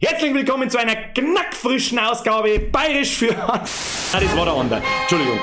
Herzlich willkommen zu einer knackfrischen Ausgabe Bayerisch für. Ah, das war der andere. Entschuldigung.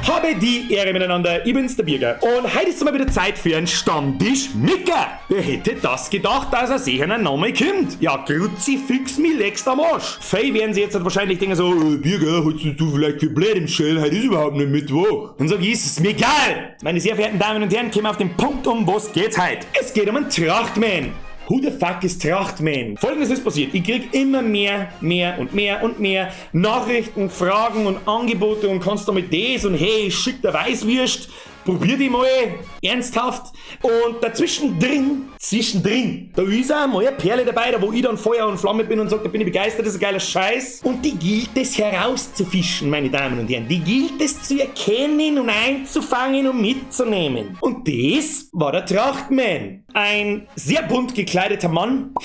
Habe die Ehre miteinander, ich bin's, der Birger. Und heute ist mal wieder Zeit für einen Stammtisch Micker. Wer hätte das gedacht, dass er sicher ein Name kommt? Ja, Kruzifix mi leckst am Arsch. Fei werden sie jetzt halt wahrscheinlich denken so, Birger, hältst du vielleicht für blöd im Schell, heute ist überhaupt nicht Mittwoch. Dann sag ich, ist es mir egal. Meine sehr verehrten Damen und Herren, kommen auf den Punkt, um was geht's heute? Es geht um einen Trachtman. Who the fuck is Trachtman? Folgendes ist passiert. Ich krieg immer mehr, mehr und mehr und mehr Nachrichten, Fragen und Angebote und kannst damit das und hey, schick der Weißwürst. Probier die mal ernsthaft. Und dazwischen drin, zwischendrin, da ist auch mal eine Perle dabei, da wo ich dann Feuer und Flamme bin und sage, da bin ich begeistert, das ist ein geiler Scheiß. Und die gilt es herauszufischen, meine Damen und Herren. Die gilt es zu erkennen und einzufangen und mitzunehmen. Und das war der Trachtman. Ein sehr bunt gekleideter Mann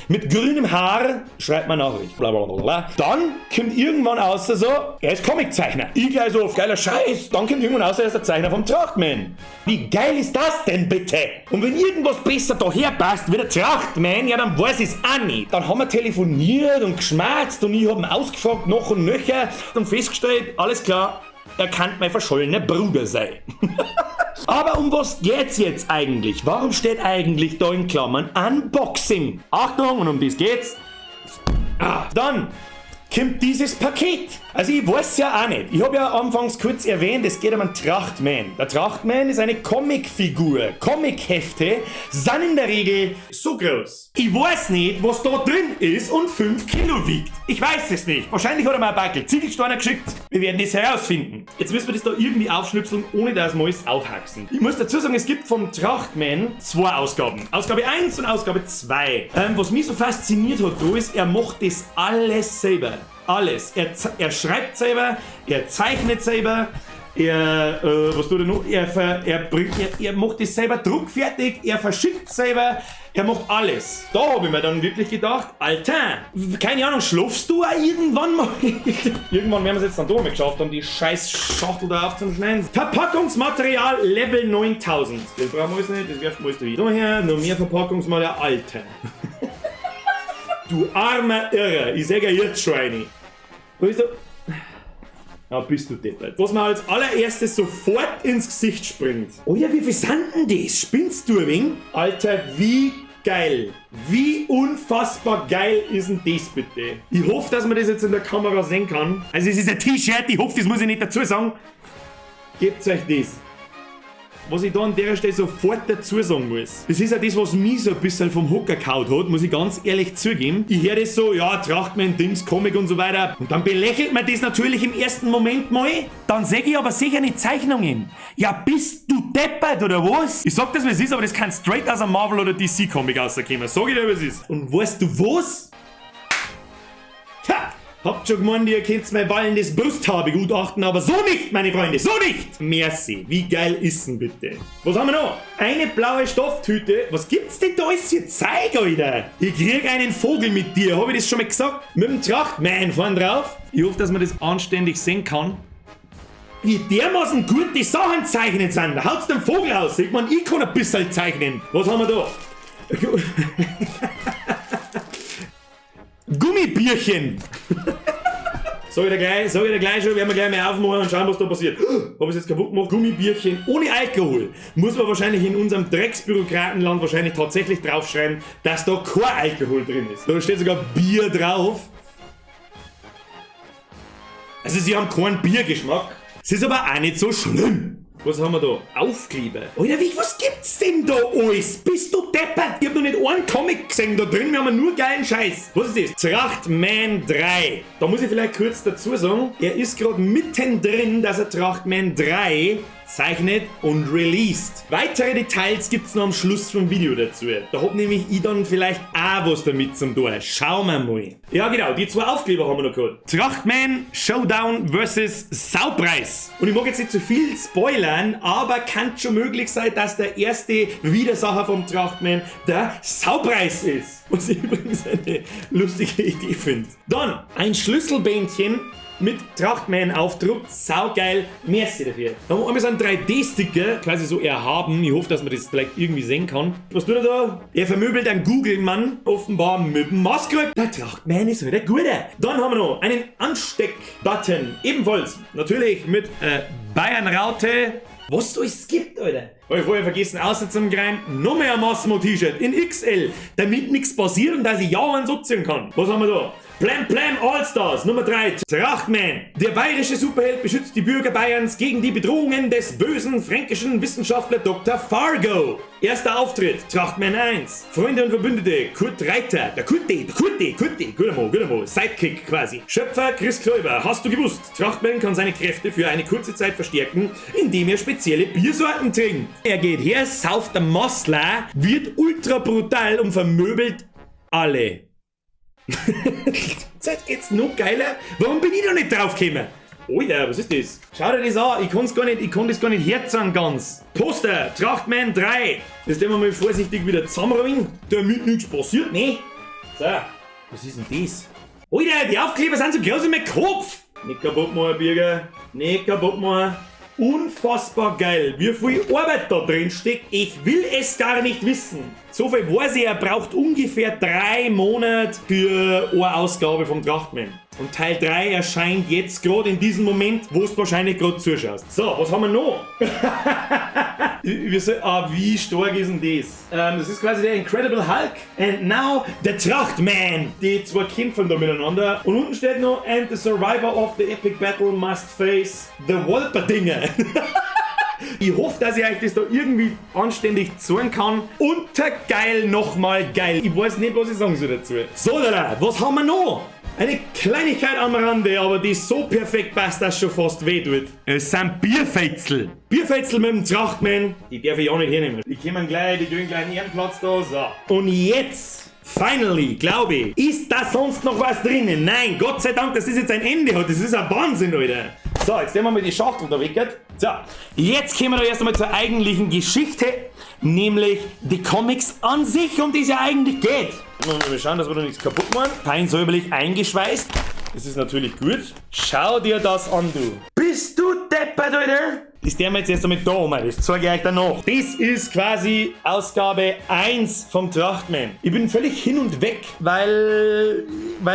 mit grünem Haar schreibt mir Nachricht. Blablabla. Dann kommt irgendwann aus so, er ist Comiczeichner. Ich gleich so, geiler Scheiß. Dann kommt irgendwann aus, er ist der Zeichner vom Trachtman. Wie geil ist das denn bitte? Und wenn irgendwas besser daher passt wie der Trachtman, ja, dann weiß ich's auch nicht. Dann haben wir telefoniert und geschmatzt und ich hab ihn ausgefragt, noch und nöcher und festgestellt, alles klar, er kann mein verschollener Bruder sein. Aber um was geht's jetzt eigentlich? Warum steht eigentlich da in Klammern Unboxing? Achtung, und um das geht's. Ah, dann kommt dieses Paket. Also ich weiß ja auch nicht. Ich habe ja anfangs kurz erwähnt, es geht um einen Trachtman. Der Trachtman ist eine Comicfigur. Comichefte sind in der Regel so groß. Ich weiß nicht, was da drin ist und 5 Kilo wiegt. Ich weiß es nicht. Wahrscheinlich hat er mir ein Backel Ziegelsteine geschickt. Wir werden das herausfinden. Jetzt müssen wir das da irgendwie aufschnipseln, ohne dass wir alles aufhaxen. Ich muss dazu sagen, es gibt vom Trachtman zwei Ausgaben. Ausgabe 1 und Ausgabe 2. Was mich so fasziniert hat, da ist, er macht das alles selber. Alles. Er schreibt selber, er zeichnet selber, was tut er noch? Er, ver, er, bringt, er, er macht das selber druckfertig, er verschickt selber, er macht alles. Da habe ich mir dann wirklich gedacht, Alter, keine Ahnung, schlafst du auch irgendwann mal? Irgendwann werden wir es jetzt dann doch mal geschafft haben, die scheiß Schachtel da aufzuschneiden. Verpackungsmaterial Level 9000. Das brauchen wir alles nicht, das werfen wir alles da hin. Daher noch mehr Verpackungsmaterial, Alter. Du armer Irrer, ich sag ja jetzt schon eine. Wo ist der? Ja, bist du deppert. Was mir als allererstes sofort ins Gesicht springt. Oh ja, wie viel sind denn das? Spinnst du ein wenig? Alter, wie geil. Wie unfassbar geil ist denn das bitte? Ich hoffe, dass man das jetzt in der Kamera sehen kann. Also es ist ein T-Shirt, ich hoffe, das muss ich nicht dazu sagen. Gebt euch das. Was ich da an der Stelle sofort dazu sagen muss, das ist ja das, was mich so ein bisschen vom Hocker gehauen hat, muss ich ganz ehrlich zugeben. Ich höre das so, ja, Trachtman, Dings, Comic und so weiter. Und dann belächelt man das natürlich im ersten Moment mal. Dann sehe ich aber sicher nicht Zeichnungen. Ja, bist du deppert oder was? Ich sag das, wie es ist, aber das kann straight aus einem Marvel oder DC Comic rauskommen. Sag ich dir, wie es ist. Und weißt du was? Ha! Habt schon gemeint, ihr könnt mein wallendes Brusthaar begutachten, aber so nicht, meine Freunde, so nicht! Merci, wie geil ist denn bitte? Was haben wir noch? Eine blaue Stofftüte. Was gibt's denn da alles für Zeug, Alter? Ich krieg einen Vogel mit dir, hab ich das schon mal gesagt? Mit dem Trachtman vorn drauf. Ich hoffe, dass man das anständig sehen kann. Wie dermaßen gut die Sachen zeichnen sind. Da haut's den Vogel aus. Ich mein, ich kann ein bisschen zeichnen. Was haben wir da? Gummibärchen. Sag ich dir gleich schon, werden wir gleich mal aufmachen und schauen, was da passiert. Hab ich's jetzt kaputt gemacht? Gummibärchen ohne Alkohol. Muss man wahrscheinlich in unserem Drecksbürokratenland wahrscheinlich tatsächlich draufschreiben, dass da kein Alkohol drin ist. Da steht sogar Bier drauf. Also sie haben keinen Biergeschmack. Es ist aber auch nicht so schlimm. Was haben wir da? Aufkleber. Alter, was gibt's denn da alles? Bist du deppert? Ich hab noch nicht einen Comic gesehen da drin, wir haben nur geilen Scheiß. Was ist das? Trachtman 3. Da muss ich vielleicht kurz dazu sagen, er ist grad mittendrin, dass er Trachtman 3 zeichnet und released. Weitere Details gibt's noch am Schluss vom Video dazu. Da hab nämlich ich dann vielleicht auch was damit zum tun. Schauen wir mal. Ja genau, die zwei Aufkleber haben wir noch gehabt. Trachtman Showdown versus Saupreis. Und ich mag jetzt nicht zu viel spoilern, aber kann schon möglich sein, dass der erste Widersacher vom Trachtman der Saupreis ist. Was ich übrigens eine lustige Idee finde. Dann ein Schlüsselbändchen. Mit Trachtman-Aufdruck. Saugeil. Merci dafür. Dann haben wir einmal so einen 3D-Sticker, quasi so erhaben. Ich hoffe, dass man das vielleicht irgendwie sehen kann. Was tut er da? Er vermöbelt einen Google-Mann, offenbar mit dem Maßkrug. Der Trachtman ist halt der Gute. Dann haben wir noch einen Ansteck-Button. Ebenfalls natürlich mit Bayern-Raute. Was es alles gibt, Alter. Hab ich vorher vergessen, außer zum Grein, noch mehr ein Massimo-T-Shirt in XL, damit nichts passiert und dass ich ja eins abziehen kann. Was haben wir da? Plam Plam Allstars, Nummer 3, Trachtman. Der bayerische Superheld beschützt die Bürger Bayerns gegen die Bedrohungen des bösen fränkischen Wissenschaftler Dr. Fargo. Erster Auftritt, Trachtman 1. Freunde und Verbündete, Kurt Reiter, der Kurti, Kurti, guter Mo, guter Mo, Sidekick quasi. Schöpfer Chris Kläuber, hast du gewusst, Trachtman kann seine Kräfte für eine kurze Zeit verstärken, indem er spezielle Biersorten trinkt. Er geht her, sauft am Massler, wird ultra brutal und vermöbelt alle. Jetzt geht's noch geiler. Warum bin ich noch nicht draufgekommen? Alter, was ist das? Schau dir das an, ich kann das gar nicht herzeigen ganz. Poster, Trachtman 3. Das tun wir mal vorsichtig wieder zusammenrollen, damit nichts passiert, ne? So, was ist denn das? Alter, die Aufkleber sind so groß wie mein Kopf. Nicht kaputt machen, Birger. Nicht kaputt machen. Unfassbar geil, wie viel Arbeit da drin steckt. Ich will es gar nicht wissen. So viel weiß ich, er braucht ungefähr 3 Monate für eine Ausgabe vom Trachtman. Und Teil 3 erscheint jetzt gerade in diesem Moment, wo du wahrscheinlich gerade zuschaust. So, was haben wir noch? Ah, wie stark ist denn das? Das ist quasi der Incredible Hulk and now the Trachtman. Die zwei kämpfen da miteinander. Und unten steht noch: "And the survivor of the epic battle must face the Wolpertinger." Ich hoffe, dass ich euch das da irgendwie anständig zeigen kann. Untergeil, nochmal geil. Ich weiß nicht, was ich sagen soll dazu. So, da, was haben wir noch? Eine Kleinigkeit am Rande, aber die so perfekt passt, dass schon fast weh tut. Es sind Bierfetzel. Bierfetzel mit dem Trachtman. Die darf ich auch nicht hernehmen. Die kommen gleich, die kriegen gleich einen Ehrenplatz da. So. Und jetzt, finally, glaube ich, ist da sonst noch was drinnen? Nein, Gott sei Dank, dass das jetzt ein Ende hat. Das ist ein Wahnsinn, Alter. So, jetzt nehmen wir mal die Schachtel da weg. So, jetzt kommen wir da erst einmal zur eigentlichen Geschichte, nämlich die Comics an sich, um die es ja eigentlich geht. Mal schauen, dass wir da nichts kaputt machen. Fein säuberlich eingeschweißt. Das ist natürlich gut. Schau dir das an, du. Bist du deppert, Alter? Das der wir jetzt erst einmal da um, das zeige ich euch dann noch. Das ist quasi Ausgabe 1 vom Trachtman. Ich bin völlig hin und weg, weil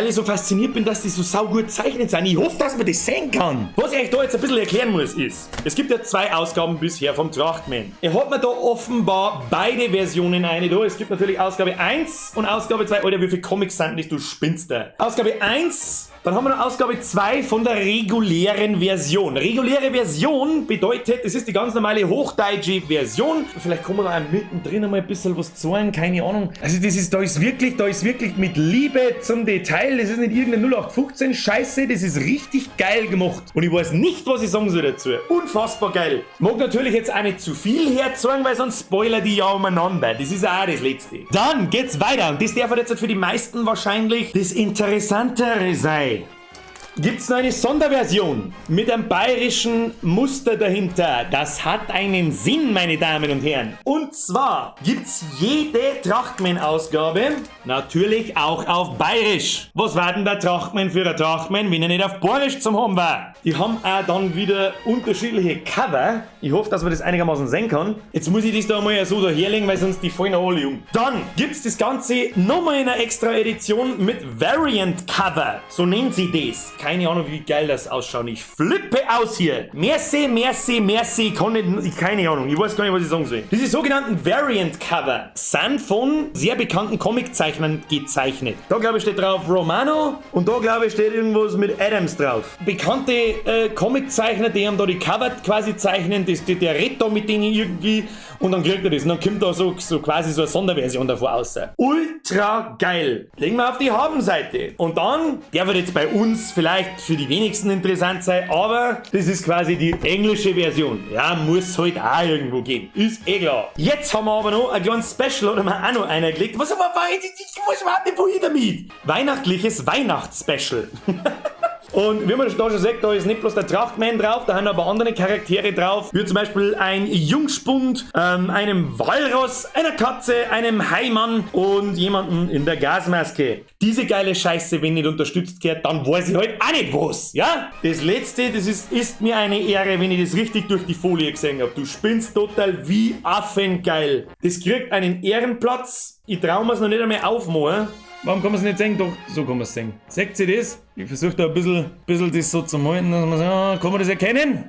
ich so fasziniert bin, dass die so saugut zeichnet sind. Ich hoffe, dass man das sehen kann. Was ich euch da jetzt ein bisschen erklären muss, ist, es gibt ja zwei Ausgaben bisher vom Trachtman. Er hat mir da offenbar beide Versionen eine da. Es gibt natürlich Ausgabe 1 und Ausgabe 2. Alter, wie viele Comics sind das, du spinnst da. Ausgabe 1, dann haben wir noch Ausgabe 2 von der regulären Version. Reguläre Version bedeutet, es ist die ganz normale hochdeutsche Version. Vielleicht kann man da auch mittendrin einmal ein bisschen was zeigen, keine Ahnung. Also da ist wirklich mit Liebe zum Detail. Das ist nicht irgendeine 0815 Scheiße, das ist richtig geil gemacht. Und ich weiß nicht, was ich sagen soll dazu. Unfassbar geil. Mag natürlich jetzt auch nicht zu viel herzeigen, weil sonst spoilert die ja umeinander. Das ist auch das Letzte. Dann geht's weiter und das darf jetzt für die meisten wahrscheinlich das Interessantere sein. Gibt es noch eine Sonderversion mit einem bayerischen Muster dahinter. Das hat einen Sinn, meine Damen und Herren. Und zwar gibt es jede Trachtman-Ausgabe natürlich auch auf Bayerisch. Was war denn der Trachtman für ein Trachtman, wenn er nicht auf Bayerisch zum haben war? Die haben auch dann wieder unterschiedliche Cover. Ich hoffe, dass man das einigermaßen sehen kann. Jetzt muss ich das da mal so daherlegen, weil sonst die fallen alle um. Dann gibt es das Ganze nochmal in einer extra Edition mit Variant Cover. So nennen sie das. Keine Ahnung, wie geil das ausschaut. Ich flippe aus hier. Merci, merci, merci. Ich kann nicht, ich, keine Ahnung. Ich weiß gar nicht, was ich sagen soll. Diese sogenannten Variant Cover sind von sehr bekannten Comiczeichnern gezeichnet. Da, glaube ich, steht drauf Romano und da, glaube ich, steht irgendwas mit Adams drauf. Bekannte Comiczeichner, die haben da die Cover quasi zeichnen, der redet da mit denen irgendwie und dann kriegt er das. Und dann kommt da so quasi so eine Sonderversion davor raus. Ultra geil. Legen wir auf die Habenseite. Und dann, der wird jetzt bei uns vielleicht für die wenigsten interessant sein, aber das ist quasi die englische Version. Ja, muss halt auch irgendwo gehen. Ist eh klar. Jetzt haben wir aber noch ein kleines Special, oder wir auch noch einer gelegt. Was aber, ich weiß überhaupt nicht, wohin damit. Weihnachtliches Weihnachtsspecial. Und wie man da schon sieht, da ist nicht bloß der Trachtman drauf, da haben aber andere Charaktere drauf, wie zum Beispiel ein Jungspund, einem Walross, einer Katze, einem Heimann und jemanden in der Gasmaske. Diese geile Scheiße, wenn nicht unterstützt gehört, dann weiß ich halt auch nicht was, ja? Das letzte, das ist mir eine Ehre, wenn ich das richtig durch die Folie gesehen hab. Du spinnst total, wie affengeil. Das kriegt einen Ehrenplatz. Ich trau mir's noch nicht einmal aufmachen. Warum kann man es nicht sehen? Doch, so kann man es sehen. Seht ihr das? Ich versuche da ein bisschen das so zu malen, dass man sagt, ah, kann man das erkennen?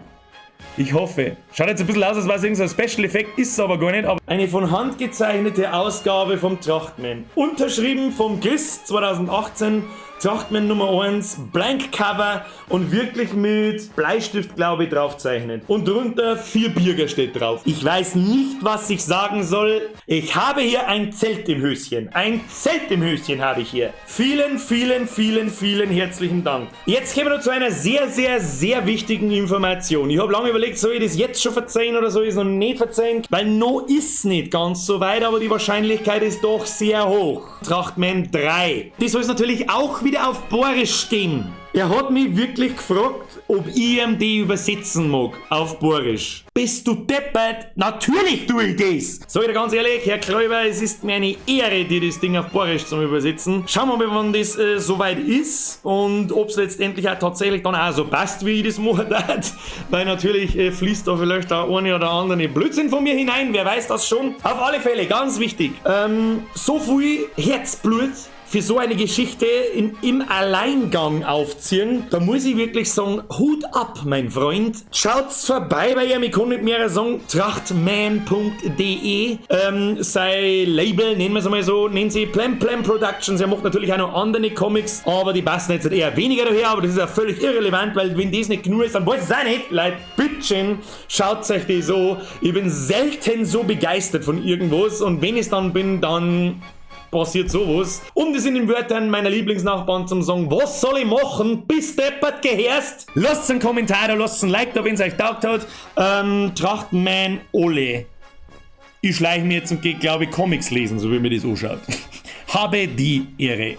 Ich hoffe. Schaut jetzt ein bisschen aus, als wäre es irgendein Special Effekt, ist es aber gar nicht. Aber eine von Hand gezeichnete Ausgabe vom Trachtman. Unterschrieben vom Chris 2018, Trachtman Nummer 1, Blank Cover und wirklich mit Bleistift, glaube ich, draufzeichnet. Und drunter 4 Birger steht drauf. Ich weiß nicht, was ich sagen soll. Ich habe hier ein Zelt im Höschen. Ein Zelt im Höschen habe ich hier. Vielen, vielen, vielen, vielen herzlichen Dank. Jetzt kommen wir noch zu einer sehr, sehr, sehr wichtigen Information. Ich habe lange überlegt, soll ich das jetzt schon verzeihen oder soll ich es noch nicht verzeihen? Weil noch ist nicht ganz so weit, aber die Wahrscheinlichkeit ist doch sehr hoch. Trachtman 3. Das soll es natürlich auch wieder auf Boarisch stehen. Er hat mich wirklich gefragt, ob ich ihm die übersetzen mag auf Boarisch. Bist du deppert? Natürlich tue ich das! Sag ich dir ganz ehrlich, Herr Kläuber, es ist mir eine Ehre, dir das Ding auf Boarisch zu übersetzen. Schauen wir mal, wann das soweit ist und ob's letztendlich auch tatsächlich dann auch so passt, wie ich das machen darf. Weil natürlich fließt da vielleicht auch eine oder andere Blödsinn von mir hinein, wer weiß das schon. Auf alle Fälle, ganz wichtig, so viel Herzblut für so eine Geschichte im Alleingang aufziehen, da muss ich wirklich sagen, Hut ab, mein Freund. Schaut's vorbei bei ihm, ich kann nicht mehr sagen, trachtman.de, sein Label, nennen wir's einmal so, nennt sie Plem Plem Productions. Er macht natürlich auch noch andere Comics, aber die passen jetzt eher weniger daher, aber das ist ja völlig irrelevant, weil wenn das nicht genug ist, dann weiß ich's auch nicht. Leute, bitteschön, schaut euch das so. Ich bin selten so begeistert von irgendwas und wenn ich's dann bin, dann passiert sowas. Um das in den Wörtern meiner Lieblingsnachbarn zum sagen, was soll ich machen, bis deppert gehörst? Lasst einen Kommentar da, lasst ein Like da, wenn's euch taugt hat. Trachtman Ole. Ich schleiche mir jetzt und geh, glaube ich, Comics lesen, so wie mir das anschaut. Habe die Ehre.